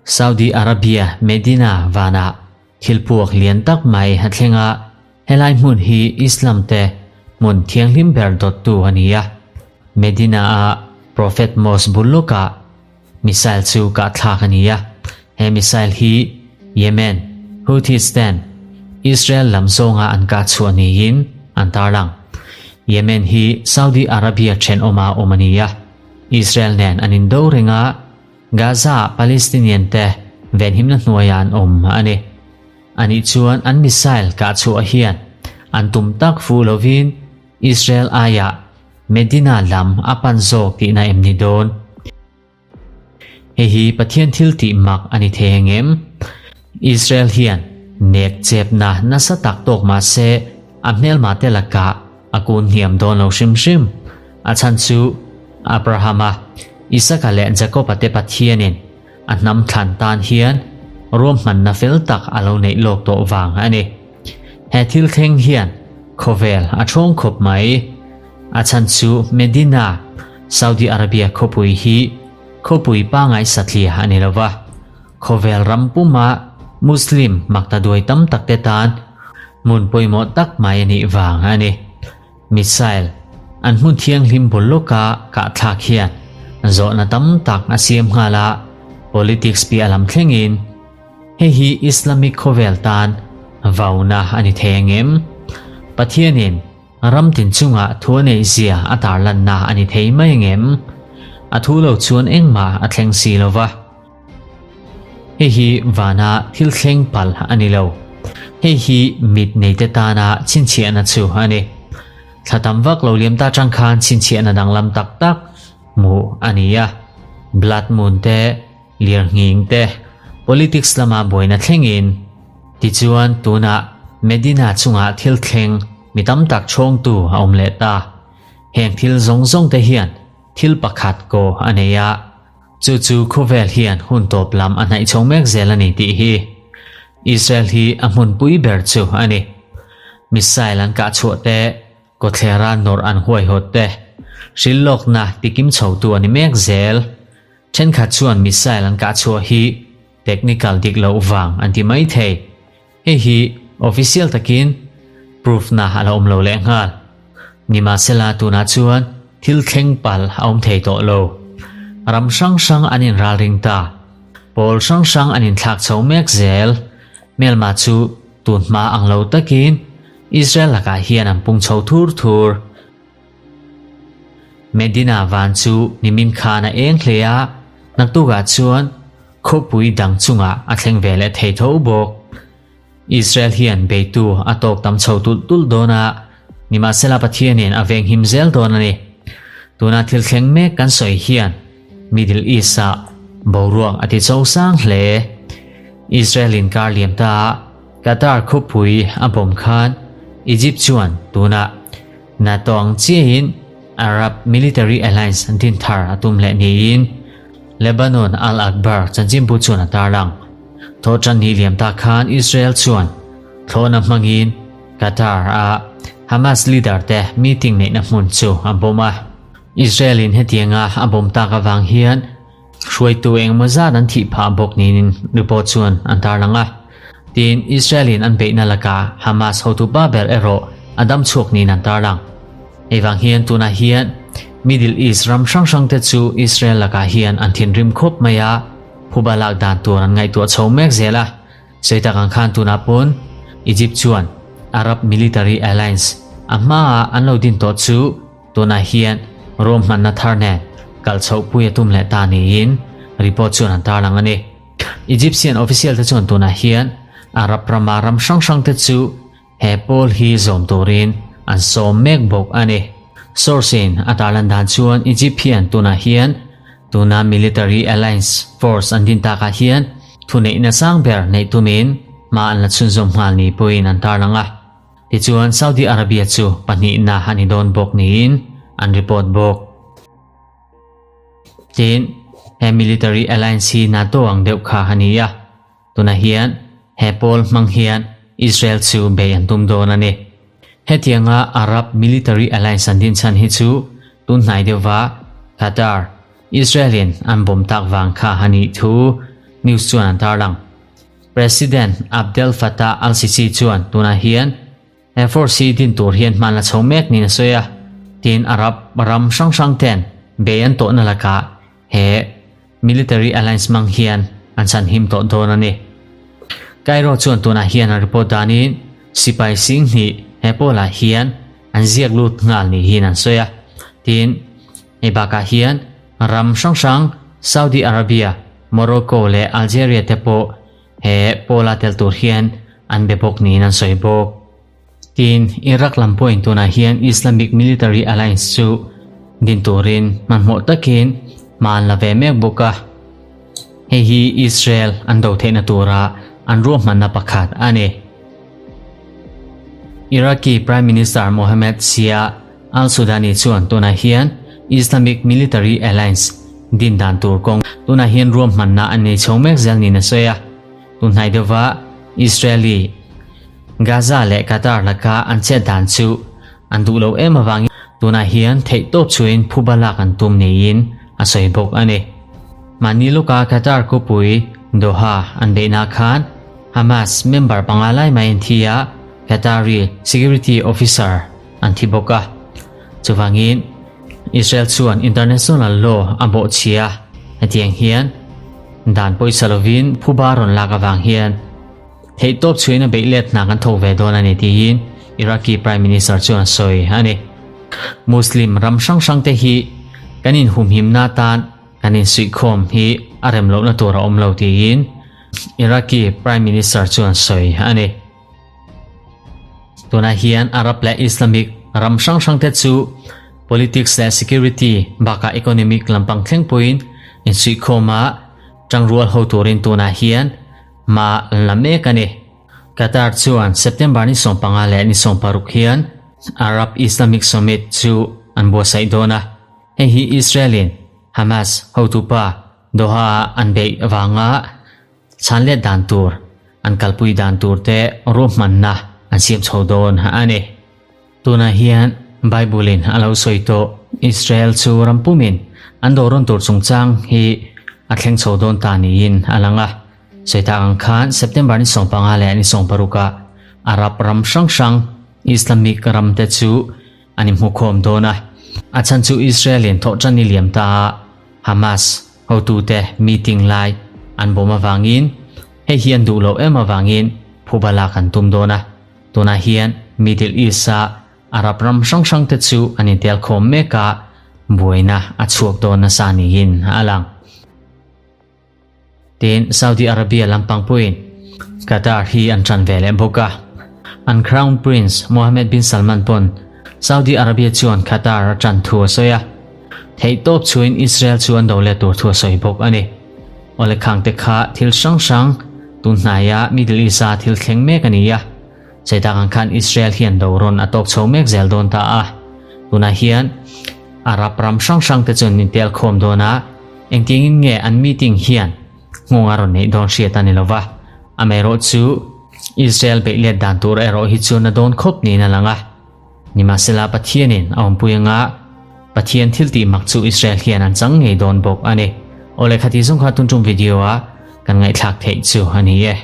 Saudi Arabia Medina vanah thil puak lian tak mai a thleng a, helai hmun hi Islam te hmun thianghlim ber dawttu a ni a. Medina a Prophet Mosque bul lawkah missile chu kah thlak a ni a, he missile hi Yemen, Houthis ten Israel lam zawnga an kah chhuah niin an tarlang. Yemen hi Saudi Arabia thenawma awm a ni a, Israel nen an indo reng a, Gaza-ah Palestinian te venhimna hnuaiah an awm a ni. Anih chuan an missile kah chhuah hian an tum tak fuh lovin Israel aiah Medina lam a pan zawk tihna em ni dawn? Hei hi Pathian thil tih mak a ni thei ang em? Israel hian nek chepna nasa tak tawk mah se a hmelma te lakah a kun hniam dawn lo hrim hrim. A chhan chu Abrahama, Isaka leh Jakoba te Pathianin a hnam thlan tan hian ruahmanna fel tak a lo neih lawk tawh vang a ni. He thil thleng hian khawvel a thawng khawp mai. A chhan chu Medina, Saudi Arabia khawpui hi khawpui pangai satliah a ni lo va, khawvel ram puma Muslim maktaduai tam tak te tan hmun pawimawh tak mai a nih vang a ni. Missile an hmun thianghlim bul lawka kah thlak hian zawhna tam tak a siam nghal a, politics piah lam thlengin hei hi Islamic khawvel tan vauna a ni thei ang em? Pathianin ram tin chungah thu a neih zia a tarlanna a ni thei mai ang em? A thu lo chuan engmah a thleng si lo va. Hei hi vana thil thleng palh a ni lo. Hei hi mit neite tana chhinchhiahna chu a ni. Thla tam vak lo liam ta tang khan chhinchhiahna danglam tak tak hmuh a ni a. Blood moon te, lirnghing te, politics lama buaina thlengin. Tichuan tunah Medina chungah thil thleng mi tam tak chhawngtu a awm leh ta. Heng thil zawng zawng te hian thil pakhat kaw a nei a. Chu chu khawvel hian hun tawp lam a hnaih chho mek zel a ni tih hi Israel hi a hmunpui ber chu a ni. Missile an kah chhuah te, kawthlera nawrh an huaihawt te, hrilhlawkna tikim chhotu a ni mek zel. Thenkhat chuan missile an kah chhuah hi technical dik loh vang an ti mai thei. Hei hi official takin proof na a la awm lo lehnghal. Nimahsela tunah chuan thil thleng palh a awm thei tawh lo. Ram hrang hrang an inralring ta. Pawl hrang hrang an inthlak chho mek zel. Hmelma chu tun hma ang lo takin Israel lakah hian an pung chho thur thur. Medina van chu nimin khan a eng hle a, naktukah chuan khawpui dang chungah a thleng ve leh thei tho bawk. Israel hian beitu a tawk tam chho tulh tulh dawn a, nimahsela Pathianin a venghim zel dawn a ni. Tuna thil thleng mek kan sawi hian Middle East-ah boruak a ti cho sang hle. Israel inkar liam ta a Qatar khawpui a bawm khan Egypt chuan tunah NATO ang chiahin Arab Military Alliance din thar a tum leh niin Lebanon Al-Akhbar chanchinbu chuan a tarlang. Thawhtan ni liam ta khan Israel chuan thlawhna hmangin Qatar a Hamas leader te meeting neihna hmun chu a bawm a. Israel in hetianga a bawm tak avang hian hruaitu engemaw zat an thih phah bawk niin report chuan an tarlang a. Tin, Israel in an beihna lakah Hamas hotu pa ber erawh a dam chhuak niin an tarlang. Hei vang hian tunah hian Middle East ram hrang hrang te chu Israel lakah hian an thinrim khawp mai a, phuba lak dan tur an ngaihtuah chho mek zel a. Sawi tak ang khan tunah pawn Egypt chuan Arab Military Alliance a hmaah an lo din tawh chu tunah hian ruahmanna thar nen kal chhohpui a tum leh ta niin report chuan an tarlang a ni. Egyptian official te chuan tunah hian Arab rama ram hrang hrang te chu He pawl hi zawm turin an sawm mek bawk a ni. Source-in a tarlan dan chuan Egypt hian tunah hian tuna military alliance force an din takah hian thuneihna sang ber neih tumin hma an la chhunzawm nghal ni pawhin an tarlang a. Tichuan Saudi Arabia chu pahnihna a ni dawn bawk niin an report bawk. Tin, he military alliance hi NATO ang deuh kha a ni a. Tunah hian he pawl hmang hian Israel chu bei an tum dawn a ni. Hetianga Arab military alliance an din chhan hi chu tun hnai deuhva Qatar, Israel-in an bomb tak vang kha a nih thu news chuan an tarlang. President Abdel Fattah al-Sisi chuan tunah hian he force hi din tur hian hman la chho mek niin a sawi a, tin Arab ram hrang hrang ten bei an tawhna lakah he military alliance hmang hian an chhanhim tawh dawn a ni. Cairo chuan tunah hian an report danin sipai 20,000 he pawlah hian an ziak lut nghal niin an sawi a, tin hei bakah hian ram hrang hrang Saudi Arabia, Morocco leh Algeria te pawh he pawla tel tur hian an be bawk niin an sawi bawk. Tin, Iraq lam pawhin tunah hian Islamic Military Alliance chu din turin hmanhmawh takin hma an la ve mek bawk a. Hei hi Israel an do theihna tura an ruahmanna pakhat a ni. Iraqi Prime Minister Mohammed Shia al-Sudani chuan tunah hian Islamic Military Alliance din dan tur kawng tunah hian ruahmanna an nei chho mek zel niin a sawi a. Tunhnai deuhva Israeli, Gaza leh Qatar laka an chet dan chu an duh lo em avangin tunah hian theihtawp chhuin phuba lak an tum niin a sawi bawk a ni. Mahni lawka Qatar khawpui Doha an beihna khan Hamas member panga lai mai an thi a, Qatari security officer an thi bawk a. Chuvangin Israel chuan international law a bawhchhia hetiang hian dan pawisa lovin phuba rawn lak avang hian theihtawp chhuin a beih let hna kan tho ve dawn a ni tiin Iraqi Prime Minister chuan a sawi a ni. Muslim ram hrang hrang te hi kan inhumhimna tan kan insuihkhawm hi a rem lohna tur a awm lo tiin Iraqi Prime Minister chuan sawi a ni. Tunah hian Arab leh Islamic ram hrang hrang te chu politics leh security bakah economic lampang thleng pawhin insuihkhawm a tangrual ho turin tunah hian hma an la mek a ni. Qatar chuan September ni 15 leh ni 16 hian Arab Islamic Summit chu an buatsaih dawn a, hei hi Israel-in Hamas hotupa Doha-a an beih avanga chhanlet dan tur, an kalpui dan tur te ruahmanna an siam chho dawn a ni. Tunah hian Bible-in a lo sawi tawh Israel chu ram pumin an dawrawn tur chungchang hi a thleng chho dawn ta niin a lang a. Sawi tak ang khan September ni 15 leh ni 16 ah Arab ram hrang hrang Islamic ram te chu an inhmukhawm dawn a. A chhan chu Israel-in thawhṭan ni liam ta a Hamas hotute meeting lai an bawm avangin hei hi an duh loh em avangin phuba lak an tum dawn a. Tunah hian Middle East-a Arab ram hrang hrang te chu an intel khawm mek a, buaina a chhuak dawn nasa niin a lang. Tin, Saudi Arabia lampang pawhin Qatar hi an tan ve leh bawk a. An Crown Prince Mohammed bin Salman pawn Saudi Arabia chuan Qatar a tan thu a sawi a. Theihtawp chhuin Israel chu an do let tur thu a sawi bawk a ni. Awle khang te kha thil hrang hrang tun hnaia Middle East-a thil thleng mek a ni a. Chaitak ang khan Israel hian do rawn a tawk chho mek zel dawn ta a. Tunah hian Arab ram hrang hrang te chuan min tel khawm dawn a, engtiangin nge an meeting hian nghawng a rawn neih dawn hriat a ni lo va. Amaherawh chu Israel beih let dan tur erawh hi chuan a dawn khawp niin a lang a. Nimahsela Pathianin a awmpui anga Pathian thil tih mak chu Israel hian an chang ngei dawn bawk a ni. Awle khati zawng kha tun tum video a kan ngaihthlak theih chu a ni e.